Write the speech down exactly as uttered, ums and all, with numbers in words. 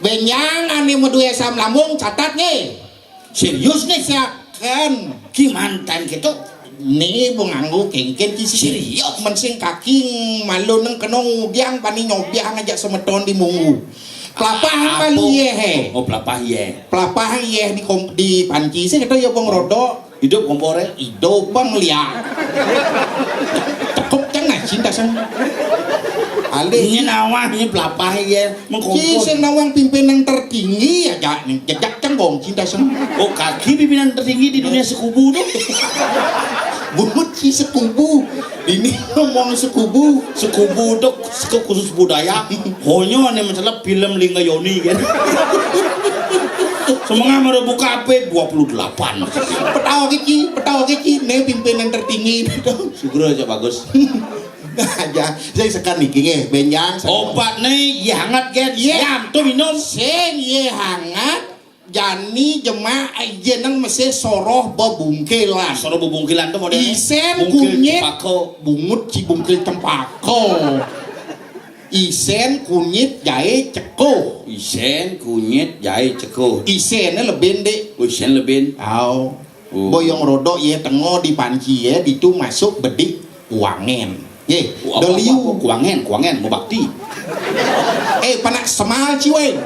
Bénjang ané madué asam lambung, catat nggih. Serius nih? Siakan. Ki mantan kéto. Né bong nganggo kéngkén ki serius. Men sing kaki malu neng kena ngudiang pani nyobiah ngajak semeton di munggu. Pelapah. Apa? Malu yéh. Oh, pelapah yéh. Pelapah yéh di kom-, di panci sih kéto ya bong rodok. Hidup komporé? Hidup bang liak. Cekup cang nah cinta sang. Alih. Ini nawah ini pelapah yéh. Ki sing nawang pimpinan tertinggi aja nih, jejak cenggong cinta sem. Oh, kaki pimpinan tertinggi di dunia sekubu tuh. Bungut si sekubu. Ini ngomong sekubu. Sekubu tuh, sekubu khusus budaya. Honyo nih masalah film Lingga Yoni kan. Semangat mau buka apa? Dua puluh delapan. Petawa kiki, petawa kiki, nih pimpinan tertinggi itu. Sugro aja bagus. Aja, saya sekan niki nggih, bénjang. Obat nih, iya hangat kan? Iya. Siap tuh minum. Sing iya hangat, jani jemak jeneng mesih soroh bebungkilan. Soroh bebungkilan tuh model isén kunyit cempaka. Bungut cibungkil cempaka. Isén kunyit jaé cekuh. Isén kunyit jaé cekuh. Isénné lebén, Dik. Oh, isén lebén. Au. Oh. Boyong rodok yé tengo di panci yé, ditu masuk bedik kuangen. Yé, oh, apa, doliu. Apa, apa? Kuangen, kuangen, mau bakti. Eh, panak semal ciweng.